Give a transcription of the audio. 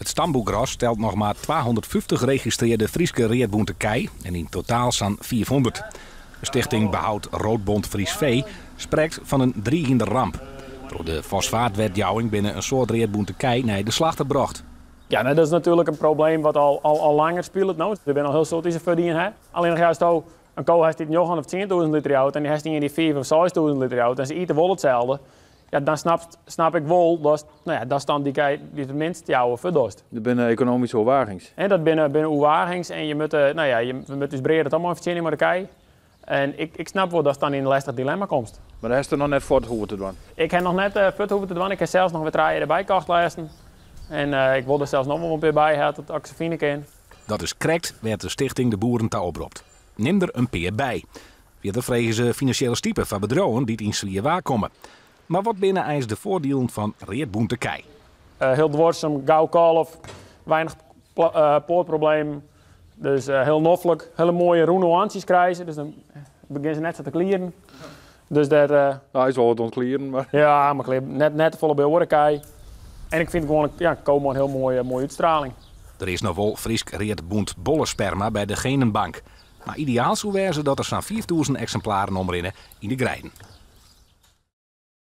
It stamboekras telt noch mar 250 registrearde Fryske readbûnte kij en yn totaal sa'n 500. De stichting Behoud Roodbont Fries Vee sprekt fan in driigjende ramp. Troch de fosfaatwetjouwing binne in soad readbûnte kij nei de slachter brocht. Ja, no, dat is natuerlik in probleem wat al langer spilet no. Der binne al hiel soad dy't se ferdien ha. Allinnich ja, asto in ko hast dy't njoggen of 10.000 liter jout en dy hast ien dy't 5 of 6.000 liter jout en se ite wol itselde, ja, dan snap ik wol dat, no ja, datst dan dy kij dy't it minst jouwe fuortdochst. Dat binne ekonomyske oerwagings. En dat binne oerwagings en je moatte, no ja, je, we moatte ús brea der toch mei fertsjinje mei de kij. En ik snap wol datst dan yn in lestich dilemma komst. Mar dêr hast der noch net fuort hoege te dwaan? Ik ha noch net fuort hoege te dwaan. Ik ha sels noch wer trije derby kocht lêsten. En ik wol der sels noch wol in pear by ha as ik se fine kin. Dat is krekt wêr't de stichting de boeren ta opropt. Nim der in pear by. Fierder freegje se finansjele stipe foar bedriuwen dy't yn swier waar komme. Mar wat binne eins de foardielen fan readbûnte kij? Hiel duorsum, gau kalf, weinich poatproblemen. Dus hiel noflik, hiele moaie rûne hoantsjes krije se, dus dan begjinne se net sa te klieren. Dus dêr, No, hy is wol wat oan it klieren, mar... Ja, mar klear, net te folle by oare kij. En ik fyn it gewoan, ja, ko mei in hiel moaie útstraling. Der is noch wol Frysk readbûnt bollesperma by de Genenbank. Mar ideaal soe wêze dat der sa'n 5000 eksimplaren omrinne yn de greiden.